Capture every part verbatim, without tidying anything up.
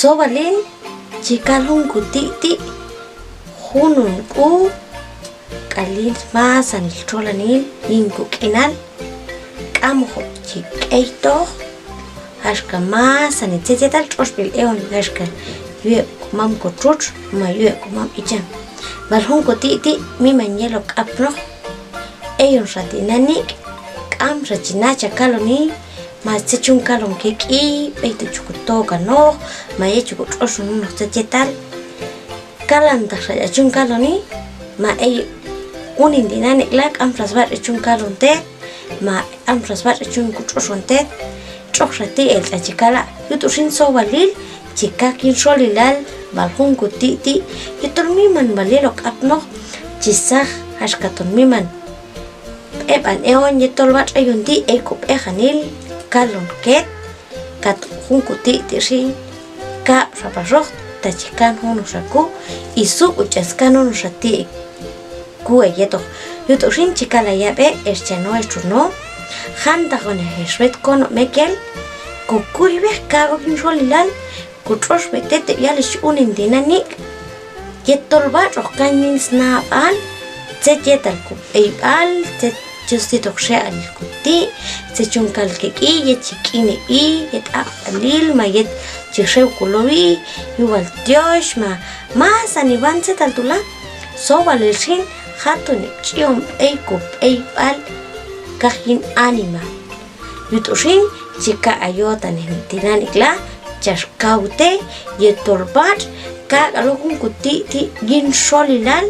Soobalin, chi kal jungkuti'ti' junun puu k'alin, masanil tholani, yingkuk'inal, k'amjo chi k'eitooj, axka masani tsetyetal, tsospil eon axka yueku mam kutrutx ma yueku mam icham. Bal jungkuti'ti' miman hielo k'apnoj, eyon sa ti nani, k'am sa chi nacha kaloni, ma tse chun kalon kek'i, peitu chuku toka noj, ma ye chuku tsosu nunoj tsetyetal. Kalan tak sa ya chun kaloni, ma ei unin ti nani la, k'am sa sbat chun kalon tet, ma k'am sa sbat chun kutsoson tet. Tsok sa ti el ta chi kala, yutu sin soobalil, chi kakin solilal, bal jungkuti'ti', yetol miman bal hielo k'apnoj, chi saj axka ton miman. P'epan eon yetol bat eyon ti, ei kup ejanil, kalon ket, kat jungkuti'ti' sin, kap sa pasoj, ta chi kan junun sa ku, i suku chas kan junun sa ti, ku a yetoj. Yutu sin chi kala ya p'e, es cha no es tu no, jan ta jone es wet kono mekel, ku ku i wek kago kin solilal, ku tros wet tete yali shi unin ti nani, yetol bat oj kanin snabal, tsetyetal ku ei bal, tse chus ti tok she alil kuti, tse chun kal kek'i, yet chi k'ini i, yet ap alil, ma yet chi sheu kulo i, yuwal Dios ma, masani ban tsetal tula, soobalil sin, jatuni chiom ei kup ei bal, kakin anima. Yutu sin, chi ka ayota ni ti nani la, chas kaute, yetol bat, ka kalo jungkuti'ti' yin solilal,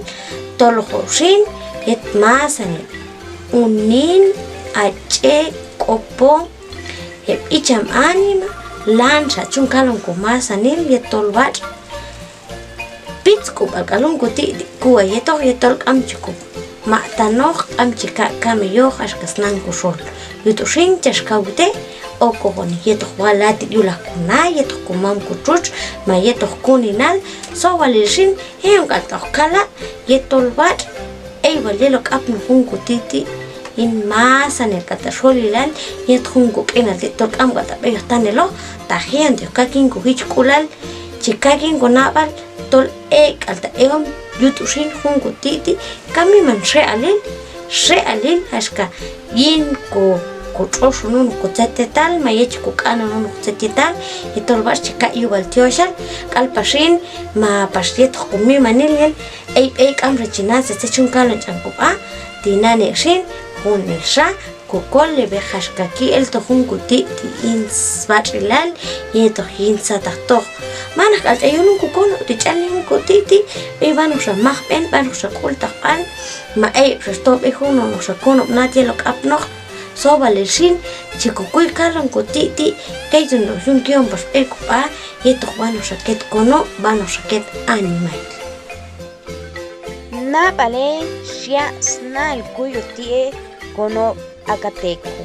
toljo sin, yet masani, unin, ache, kopo, yep icham anima, lan sa chun kalon ku masanil, yetol bat. Pits ku bal kal jungkuti'ti' ku a yetoj yetol k'am chi ku mata noj, k'am chi ka kame yoj, axka snan ku sol. Yutu sin chas kaute, oko joni yetoj wala ti yula ku na, yetoj ku mam kutrutx, ma yetoj kuninal, soobalil sin, eyon kal toj kala, yetol bat, ei bal hielo k'apnoj jungkuti'ti', yin masanil kata solilal, yet jungkuk'inal ti tol k'am kata p'eyoj tanelo, ta jean ti kakin ku hich kulal, chi kakin ku nabal, tol e kal ta eon, yutu sin jungkuti'ti', kamiman she alil, she alil, axka yin ku, ku tsosu nunoj ku tsetyetal, ma yet chi ku k'ano nunoj ku tsetyetal, yetol bat chi ka yuwal Diosal, kal pasin, ma pas yetoj ku mimanil yel, ei, ei k'am sa chi na sa tse chun kalon chan ku pa, ti nani sin, juni sa, ku kole be jaska ki el toj jungkuti'ti' yin sbatrilal, yetoj yin satak toj. Manaj kal cha yunun ku kono ti chale jungkuti'ti', ei banoj sa majben, banoj sa kultak ban, ma ei sa stop ei junun sa kono na hielo k'apnoj, soobalil sin, chi ku kui kalon kuti'ti', kei tun do yun kion pas ei ku pa, yetoj banoj sa ket kono, banoj sa ket animal. Napale, sia snal kuyu tie, kono akateku.